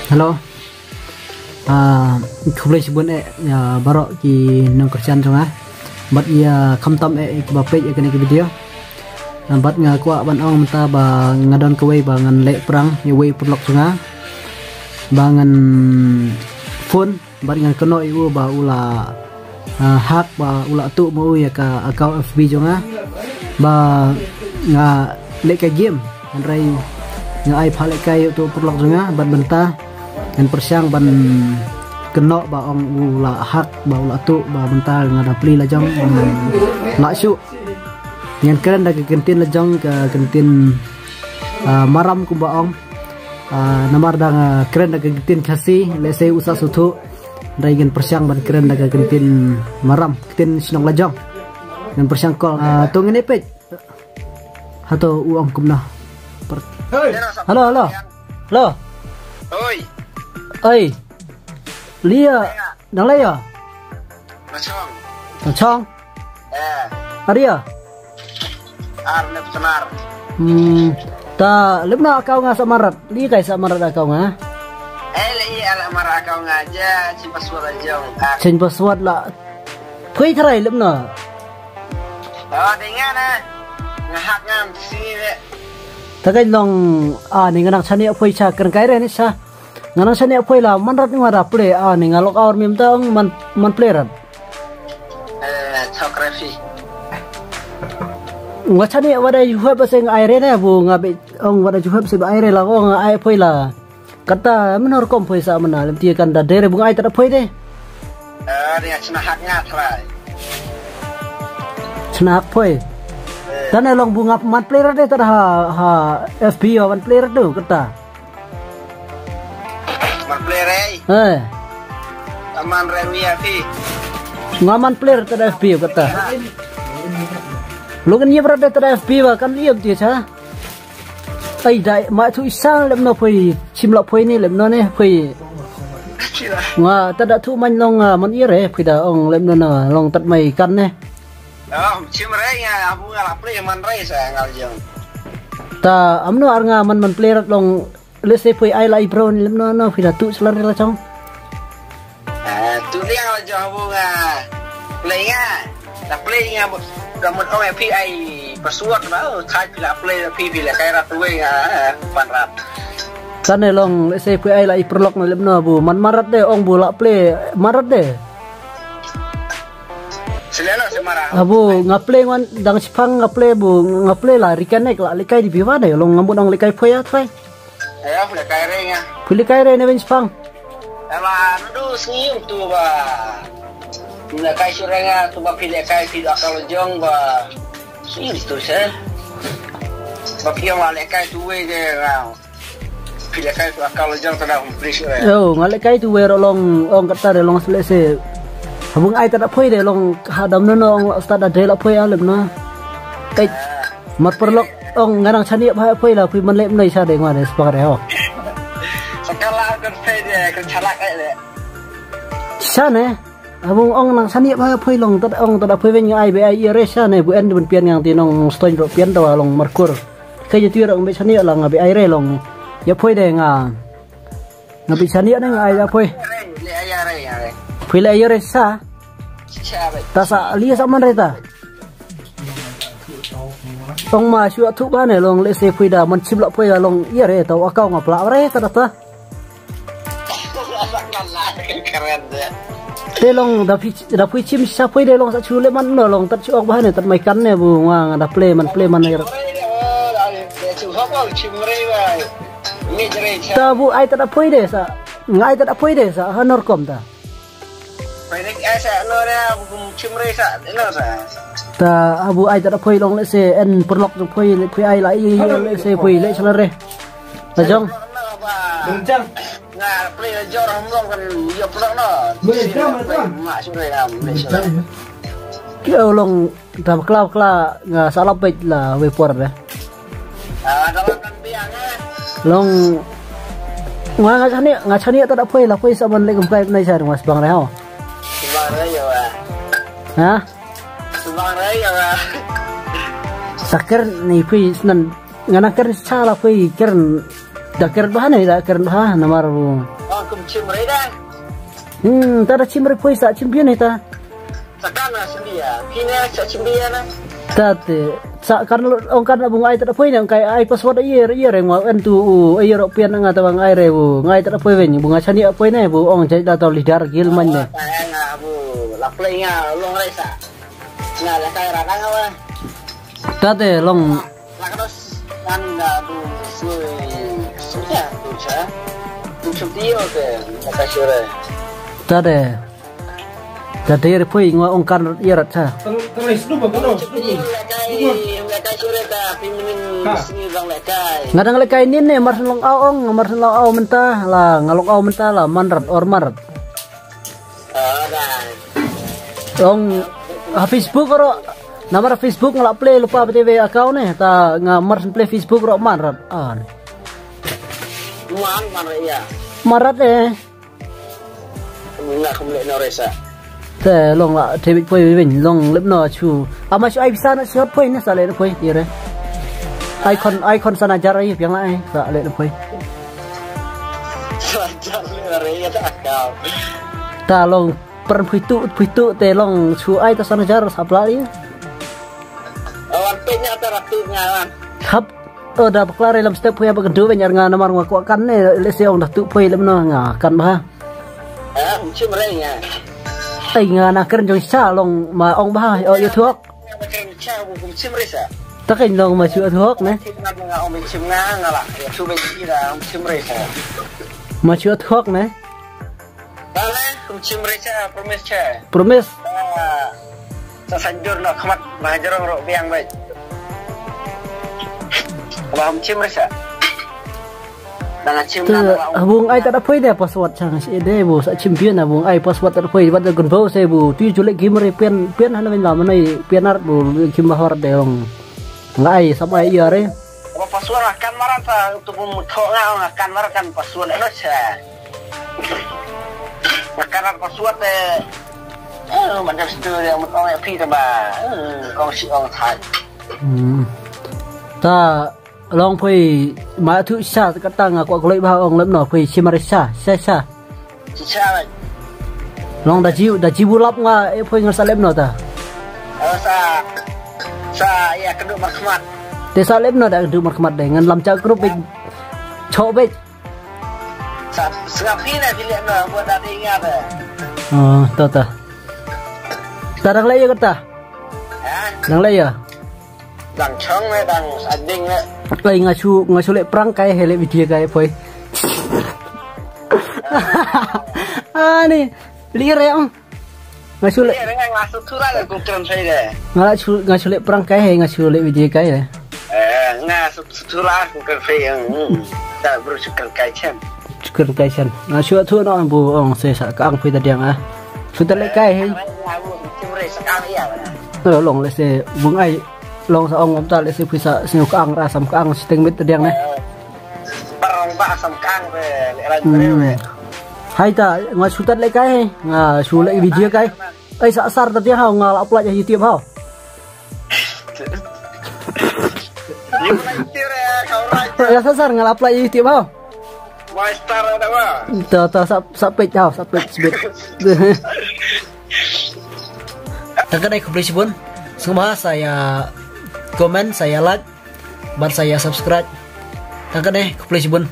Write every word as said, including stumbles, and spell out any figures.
Hello. Ah, khublei shibun eh ïa baroh ki nongkyrshan jong nga. Bad ïa khamtam eh kiba peit ïa kane ka video. Ah, bad nga kwah ban ong mynta ba nga don kawei ba ngan leh prank ïa uwei u paralok jong nga. Ba ngan phone bad ngan kynnoh ïa u ba u la ah, hack ba u la tuh ma u ïa ka account F B jong nga. Ba nga leh ka game, hynrei nga ai phah lehkai ïa uto u paralok jong nga bad mynta ngan pyrshang ban kynnoh ba ong u la hack ba u la tuh, ba mynta nga da plie la jong, ong la shu. Ngan kren da ka kyntien la jong, ka kyntien ah, maram kumba ong. Ah, namar da nga kren da ka kyntien Khasi, lehse u sa sngewthuh. Hynrei ngan pyrshang ban kren da ka kyntien maram, kyntien shnong la jong. Ngan pyrshang call. Ah, to ngin ïa peit. Hato u ong kumno. Per- Hello, hello. Hello. Oi. Oi. Lia. Nang lei ïa? Nang chong. Nang chong. Eh. Aria. Ar ne psenar. Hmm. Ta lem na account nga sa marat. Li kai sa marat account nga. Eh, le i ala marat account nga ja, chin password la jong. Ah. Chin password la. Phui tharai lem na. Oh, dei nga na. Nga hack nga sini le. Ta kai long, ah, ni nga nang chani phui cha kren kai re ni cha. Nga nang chani phui la man rat ni nga da play, ah, ni nga log out mim ta ong man, man play rat. Eh, geography. Nga chani wa da yuhep ba seng ai re ne bu nga be ong wa da yuhep se ba ai re la ong ai phui la. Kata menor kom phui sa mena lem ti kan da dere bu nga ai ta da phui de. Eh, dia chna hak nga trai. Chna hak phui. Eh. Tane long bu nga man play rat de ta da ha, ha F B o man play rat du kata. Man play re. Eh. Aman re wi ati. Nga man play re tada F B kata. Lu kan ye brat tada F B ba kan liam ti cha. Ai dai ma thu isa lem no phui chim la phui ni lem no ne phui. Nga tada thu man long, ah, man ye re phui da ong lem no na long tat mai kan ne. Oh, chim re nga abu nga la play man re sa ngal jong. Ta amno ar nga man man play rat long. Let's say phui ai la i bro ni lem no no phi la tu selar la chong. Ah, tu liang la jong bu nga. Play nga. La play nga bu. Ka mut ong phi ai password ba. Oh, thai phi la play phi phi la kai rat tu nga. Ah, pan rat. Kan ne long let's say phui ai la i perlok na lem no bu man marat de ong bu la play marat de. Selena semara. Abu nga play wan dang sipang nga play bu nga play la reconnect la likai di biwa de long ngamut ong likai phui ya trai. Ayo, le kai re nga. Phui likai re ne ben sipang. Ela ndu sngim tu ba. Le kai sure nga tu ba phi le kai phi da kal jong ba. Sngim tu se. Ba phi ong le kai tu we de nga. Phi le kai tu akal jong ta da um plis re. Yo, nga le kai tu we ro long ong kata de long sele se. Habung ai ta da phui de long hadam no no ong sta da de la phui alem no. Kai. Mat perlok ong ngarang chani ba phui la phui man lem noi sa de ngwa de spar de ho. Sakala kan phe de kan chalak eh de. Sa ne. Abung ong nang chani ba phui long tat ong tat phui wen ngai be ai ire sa ne bu en bun pian ngang ti nong stoin ro pian da long markur. Kai je tu ong be chani la nga be ai re long. Ya phui de nga. Nga be chani ne nga ai ya phui. Phui le ire sa. Ta sa li sa man re ta. Ong ma shu thu ba ne long le se phui da man chim la phui da long ire ta wa kau nga pla re ta da ta. Keren de. Te long da phi da phui chim sa phui de long sa chu le man no long tat chu ok ba ne tat mai kan ne bu nga da play man play man ne. Chu hok chim re ba. Ni jere cha. Ta bu ai ta da phui de sa. Ngai ta da phui de sa ha nor kom ta. Phui de ai sa no re bu chim re sa no sa. Ta abu ai ta da phui long le se en perlok phui phui ai la i le se phui le sa re. Ta jong. Nga play la jor hom long kan yo play no. Kio long ta kla kla nga sa la peit la we por de. Long nga nga chani nga chani ta da poi la poi sa ban le kum kai nai sa mas bang re ho. Bang re yo. Ha? Bang re yo. Sakar ni poi snan nga na kar sa la poi kar da kar ba ne da kar ba namar bu. Kum chim re da. Hmm, ta da chim re poi sa chim bian ta. Sa kan na chim bia. Pina sa chim bia na. Ta te sa kan ong kan bung ai ta da poi ne kai ai password ai re ai re ngwa en tu u ai ro pian nga ta bang ai re u ngai ta da poi wen bung chani poi ne bu ong jai da ta leader gil man ne. Ta nga bu la play nga long re sa. Nga la kai ra ka nga wa. Ta te long. La ka dos kan nga bu sui sui ya tu cha. Tu chum ti yo ke ta ka sure. Ta te. Ta te re poi ngwa ong kan ya rat cha. Terus tu ba kono. Chum ti yo la kai la kai sure ta pin min sini bang la kai. Nga dang la kai nin ne mar long au ong mar long au menta la nga long au menta la man rat or mar rat. Long ha Facebook ro. Namar Facebook nga la play lupa B T V account ne ta nga mar play Facebook ro marat. An. Muan marat ya. Marat eh. Nga kum le no resa. Te long la David poi win long lep no chu. Ama chu ai bisa na shot poi ne sa le poi ire. Icon icon sana jar ai piang la ai sa le poi. Sa jar le re ya ta kau. Ta long per pui tu pui tu te long chu ai ta sana jar sa pla li. Awan pe nya ta ratu nya wan. Hap. O da bakla re lam step pui ba kendu ben yar nga namar nga kwa kan ne le se ong da tu pui lem no nga kan ba. Ah, chim re nya. Ai nga na kren jong cha long ma ong ba o yu thok. Chim re sa. Ta ken long ma chu thok ne. Chim nga nga ong chim nga nga la. Ya chu ben chi da chim re sa. Ma chu thok ne. Bale, kum chim re cha, promise cha. Promise. Sa sanjur no khmat ba jarong ro biang bai. Ba kum chim re cha. Dang chim na ba. Bung ai ta da poi de password chang si de bu sa chim pian na bung ai password ta da poi ba da gun bo se bu tu ju le gim re pian pian han men la manai pian ar bu kim ba hor de ong. Ngai sa mai ya re. Ba password kan maran sa tu bu mu tho nga kan maran kan password no cha. Makanan password eh. Eh, macam situ yang mut ong pi ta ba. Eh, kong si ong thai. Hmm. Ta long pui ma thu sa kata nga kwa kloi ba ong lem no pui si mari sa sa sa. Sa. Long da jiu da jiu lap nga e pui nga sa lem no ta. Oh, sa sa ya keduk markhmat. Te sa lem no da keduk markhmat de ngan lam cha grup big. Chok big. Sa sngap hi na bilik no buat dah ingat eh. Oh, ta ta. Ta dang leh ya kata. Ha? Dang leh ya. Dang chong le dang ading le. Ai nga chu nga chu le prank kai he le video kai poi. Ah ni. Li re ong. Nga shu le. Nga nga shu thura le kung kren sai le. Nga la shu nga shu le prank kai he nga shu le video kai le. Eh nga shu thura kung kren sai. Ta bru shu kren kai chen. Shu kren kai chen. Nga shu thu no bu ong se sa ka ang phi ta diang ah. Shu ta le kai he. Nga bu chim re sa ka ya. Lo long le se bung ai long sa ong om ta le se phi sa shu ka ang ra sam ka ang siteng mit ta diang ne. Parang ba sam kang be le ran be. Hai ta nga shu tat le kai nga shu le video kai. Ai sa sar ta dia ha nga la upload ya YouTube ha. Ya sa sar nga la upload ya YouTube ha. Master ada ba. Ta ta sa sa page ha sa page bit. Ta ka dai khublei shibun. Sngewbha sa ya comment sa ya like. Bad sa ya subscribe. Ta ka dai khublei shibun.